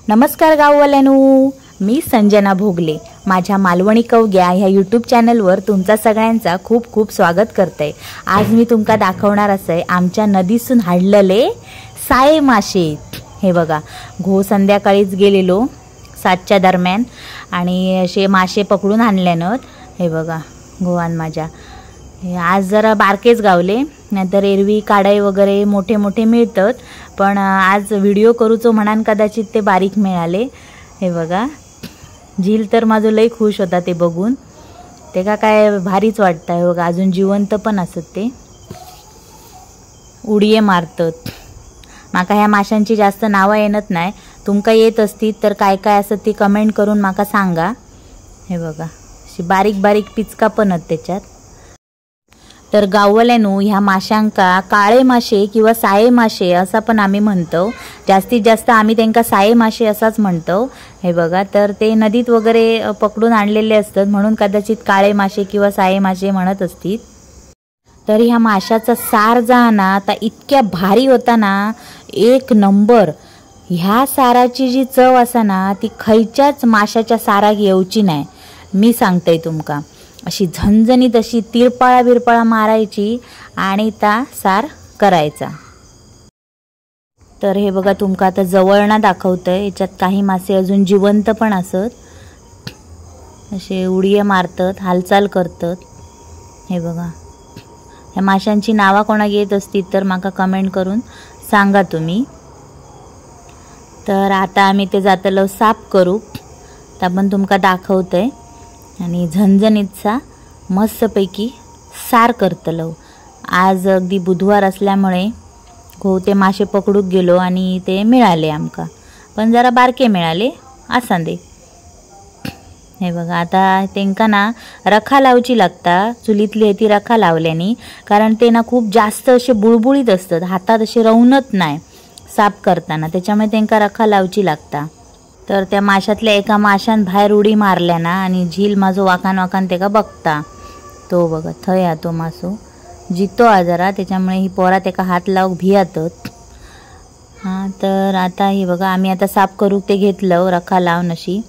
नमस्कार गाववाल्यांनो, मी संजना भोगले माझ्या मालवणी कवग्या ह्या यूट्यूब चॅनलवर तुमचा सगळ्यांचा खूप खूप स्वागत करते। आज मी तुमका दाखवणार असे आमच्या नदीसून हाडलेले साये मासे। हे बघा, घो संध्याकाळीच गेलेलो 7च्या दरम्यान आणि असे मासे पकडून आणल्यानत। हे बघा गोवान माझ्या आज जरा बारकेच गावले, नाहीतर एरवी काडाई वगैरे मोठे मोठे मिळतात, पण आज व्हिडिओ करूचो म्हणान कदाचित ते बारीक मिळाले। हे बघा, झील तर माझं लई खुश होता ते बघून, ते का काय भारीच वाटतं। हे बघा अजून जिवंत पण असत, ते उडीये मारतात। माका ह्या माशांची जास्त नावं येत नाही, तुमका येत असती तर काय काय असत ती कमेंट करून माका सांगा। हे बघा अशी बारीक बारीक पिचका पण आहेत त्याच्यात। तर गाववाल्यांनो, ह्या माशांका काळे मासे किंवा साये मासे असा पण आम्ही म्हणतो, जास्तीत जास्त आम्ही त्यांका साये मासे असाच म्हणतो। हे बघा, तर ते नदीत वगैरे पकडून आणलेले असतात म्हणून कदाचित काळे मासे किंवा साये मासे म्हणत असतील। तर ह्या माशाचा सार जा ना आता इतक्या भारी होता ना, एक नंबर। ह्या साराची जी चव असा ना ती खयच्याच माशाच्या साराक येवची नाही, मी सांगते तुमका। अशी झणझणीत अशी तिरपाळा बिरपाळा मारायची आणि ता सार करायचा। तर हे बघा तुमका आता जवळना दाखवतंय, याच्यात काही मासे अजून जिवंत पण असत, असे उडीये मारतात, हालचाल करतात। हे बघा, ह्या माशांची नावा कोणाक येत असतील तर माका कमेंट करून सांगा तुम्ही। तर आता आम्ही ते जातलो साफ करू, ता पण तुमका दाखवतंय आणि झणझणीतसा मस्तपैकी सार करतलो। आज अगदी बुधवार असल्यामुळे घो ते मासे पकडूक गेलो आणि ते मिळाले आमका, पण जरा बारके मिळाले असांदे। हे बघा आता तेंका ना रखा लावची लागता, चुलीतली ती रखा लावल्यानी, कारण ते ना खूप जास्त असे बुळबुळीत असतात, हातात असे रवनत नाही साफ करताना, त्याच्यामुळे तेंका रखा लावची लागता। तर त्या माशातल्या एका माशान बाहेर उडी मारल्या ना आणि झील माझो वाकान वाकान तेका बघता। तो बघा थंय हा तो मासो जितो हा जरा, त्याच्यामुळे ही पोरा तेका हात लावूक भियातत। हां, तर आता हे बघा आम्ही आता साफ करूक ते घेतलं रखा लावून अशी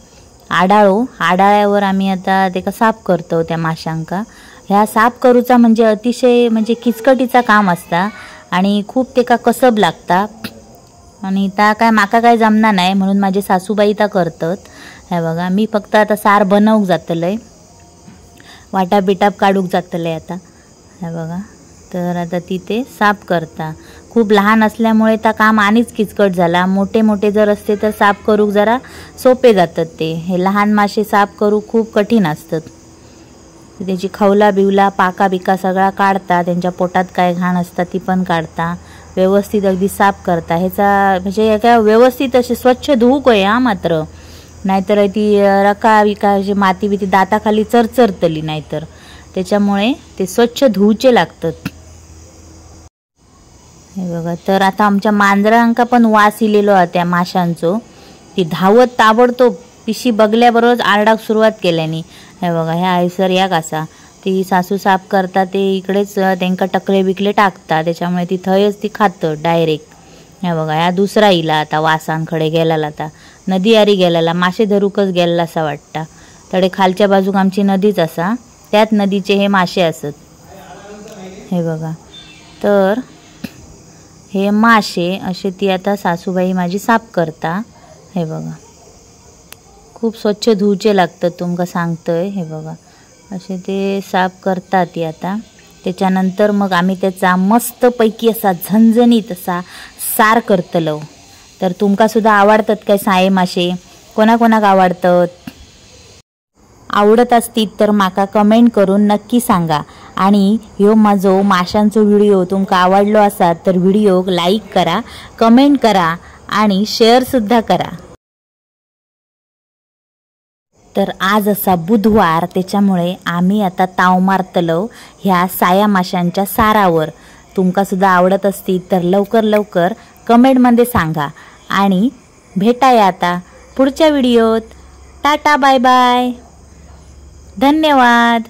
आडाळो, आडाळ्यावर आम्ही आता तेका साफ करतो त्या माशांका। ह्या साफ करूचा म्हणजे अतिशय म्हणजे किचकटीचा काम असता आणि खूप तेका कसब लागता आणि ता काय माका काय जमणार नाही म्हणून माझे सासूबाई ता करतात। हे बघा मी फक्त आता सार बनवूक जातलंय, वाटा बिटाप काढूक जातलंय आता। हे बघा, तर आता ती ते साफ करता। खूप लहान असल्यामुळे ता काम आणीच किचकट झाला, मोठे मोठे जर असते तर साफ करूक जरा सोपे जातात ते, हे लहान मासे साफ करू खूप कठीण असतात। त्याची खवला बिवला पाका बिका सगळा काढता, त्यांच्या पोटात काय घाण असतात ती पण काढता, व्यवस्थित अगदी साफ करता। ह्याचा म्हणजे काय व्यवस्थित असे स्वच्छ धुवूक होय हा मात्र, नाहीतर ती रका बिका अशी माती बिती दाताखाली चरचरतली नाहीतर, त्याच्यामुळे ते स्वच्छ धुवचे लागतात। हे बघा, तर आता आमच्या मांजरांका पण वास इलेलो हा त्या माशांचो, ती धावत ताबडतोब पिशी बघल्याबरोबरच आरडाक सुरुवात केल्यानी। हे बघा ह्या आयसर या कसा ती सासू साफ करता, ते इकडेच त्यांका टकले बिकले टाकता, त्याच्यामुळे ती थंयच ती खातं डायरेक्ट। हे बघा ह्या दुसरा इला आता वासांकडे गेलेला, आता नदीयारी गेलेला, मासे धरूकच गेलेला असा वाटता। तडे खालच्या बाजूक आमची नदीच असा, त्यात नदीचे हे मासे असत। हे बघा, तर हे मासे असे ती आता सासूबाई माझी साफ करता। हे बघा खूप स्वच्छ धुवचे लागतात तुमका सांगतोय। हे बघा असे ते साफ करतात ती आता। त्याच्यानंतर मग आम्ही त्याचा मस्तपैकी असा झणझणीत असा सार करतलो। तर तुमका सुद्धा आवडतात काय साये मासे? कोणाकोणाक आवडतात? आवडत असतील तर माका कमेंट करून नक्की सांगा। आणि ह्यो माझो माशांचो व्हिडिओ तुमका आवडलो असा तर व्हिडिओ लाईक करा, कमेंट करा आणि शेअर सुद्धा करा। तर आज असा बुधवार, त्याच्यामुळे आम्ही आता ताव मारतलो ह्या साया माशांच्या सारावर। तुमका सुद्धा आवडत असतील तर लवकर लवकर कमेंटमध्ये सांगा आणि भेटाया आता पुढच्या व्हिडिओत। टाटा, बाय बाय, धन्यवाद।